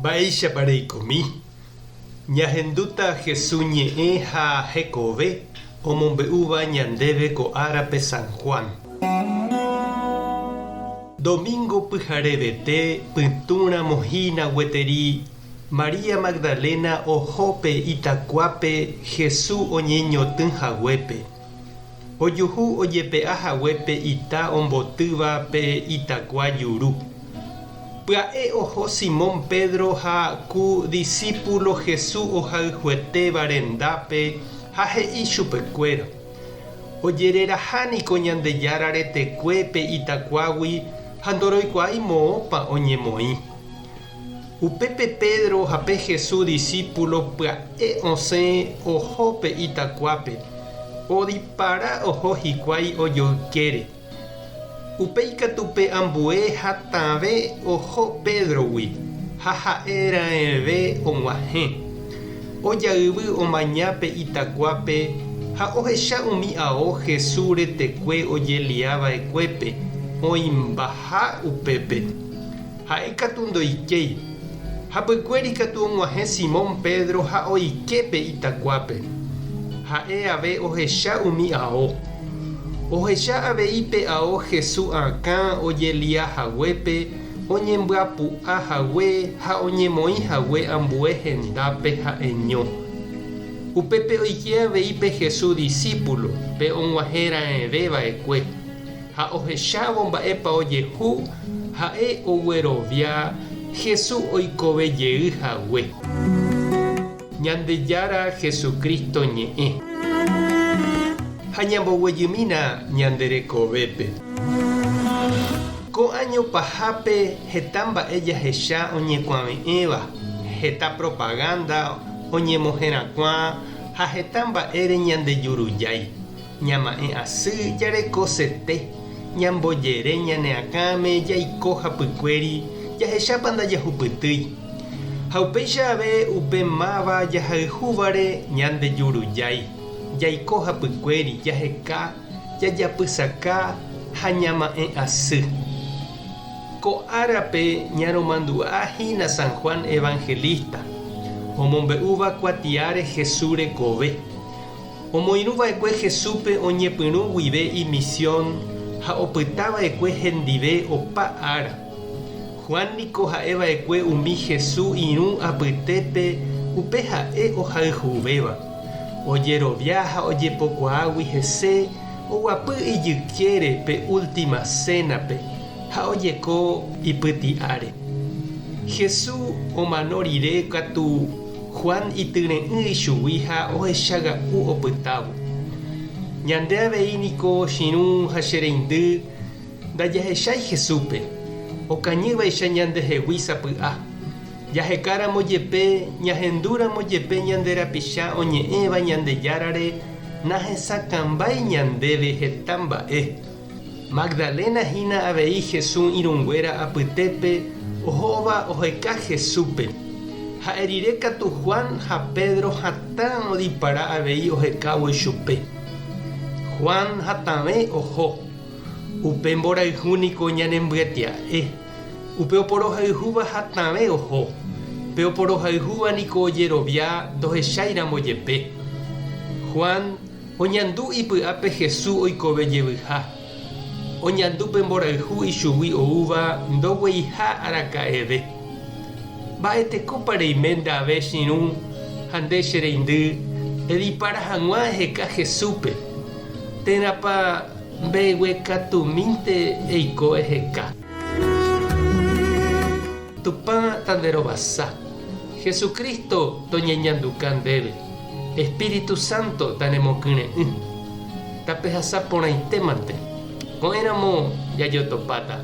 Mba'éichapa reikomi? Ñahendúta Hesu ñe'ẽ ha hekove omombe'úva ñandéve ko árape San Juan. Domingo pyharevete pytũramo hína gueteri María Magdalena oho pe itakuápe Hesu oñeñotỹ haguépe. Ojuhu ojepe'a hague pe ita ombotýva pe itakua juru. Pya'e oho Simón Pedro ha ku disípulo Jesús ohayhuetéva rendápe ha he'i chupekuéra, Ojereraha niko Ñandejára retekue pe itakuágui ha ndoroikuaái moõpa oñemoĩ. Upépe Pedro ha pe Jesús disípulo pya'e osẽ oho pe itakuápe, odipara oho hikuái ojoykére. Upéi katu pe ambue hatãve oho Pédrogui ha ha'e raẽve og̃uahẽ. Ojayvy omaña pe itakuápe ha ohecha umi ao Jesús retekue ojelia va'ekuépe oĩmbaha upépe. Ha'e katu ndoikéi. Hapykuéri katu og̃uahẽ Simón Pedro ha oike pe itakuápe. Ha'e ave ohecha umi ao. Ohecha avei pe ao Hesu akã ojelia haguépe, oñembyapu'a hague ha oñemoĩ hague ambue hendápe ha'eño. Upépe oike avei pe Hesu disípulo, pe og̃uahẽ raẽve va'ekue. Ha ohechávo mba'épa ojehu, ha'e oguerovia Jesús oikove jey hague. Ñandejára Jesucristo ñe'ẽ. Ha ñamboguejymína ñande rekovépe. Ko áño pahápe heta mba'e jahecha oñekuave'ẽva, heta propaganda oñemoherakuã ha heta mba'ére ñandejurujái. Ñama'ẽ asy jarekosete, ñambojere ñane akãme jaiko hapykuéri jahechápa ndajahupytýi. Ha upéicha ave upe máva jahayhúvare ñandejurujái, jaiko hapykuéri jaheka, jajapysaka ha ñama'ẽ asy. Ko árape ñaromandu'a hína San Juan Evangelista, omombe'úva kuatiáre Jesús rekove. Omoirũ va'ekue Jesúspe oñepyrũ guive imisión ha opyta va'ekue hendive opa ára. Juan niko ha'e va'ekue umi Jesús irũ apytépe upe ha'e ohayhuvéva. Ojerovia ha ojepokuaágui hese oguapy ijykére pe última sénape ha ojeko ipyti'áre. Jesús omano rire katu Juan ityre'ỹ ichugui ha ohechaga'u opytávo. Ñande avei niko chirũ ha che reindy ndajahechái Jesúspe, okañývaicha ñandehegui sapy'a. Jahekáramo jepe, ñahendúramo jepe ñande rapicha oñe'ẽva Ñandejárare nahesakãmbái ñandéve heta mba'e. Magdalena hína avei Jesús irũnguéra apytépe ohóva oheka Jesúspe. Ha'e rire katu Juan ha Pedro hatã odipara avei ohekávo ichupe. Juan hatãve oho. Upe mborayhu niko ñanembyetia'e. Upe oporohayhúva hatãve oho. Pe oporohayhúva niko ojerovia ndohecháiramo jepe. Juan Oñandu ipy'ápe Hesu oikove jevyha. Oñandu pe mborayhu ichugui oúva ndogueiha araka'eve. Mba'etekópa reime nde ave che irũ ha nde che reindy edipara hag̃ua eheka Hesúpe, térãpa mbeguekatumínte eiko eheka? Tupã tanderovasa. Jesucristo toñeñanduka ndéve. Espíritu Santo tanemokyre'ỹ. Tapehasa porãite mante. Ko'ẽramo jajotopáta.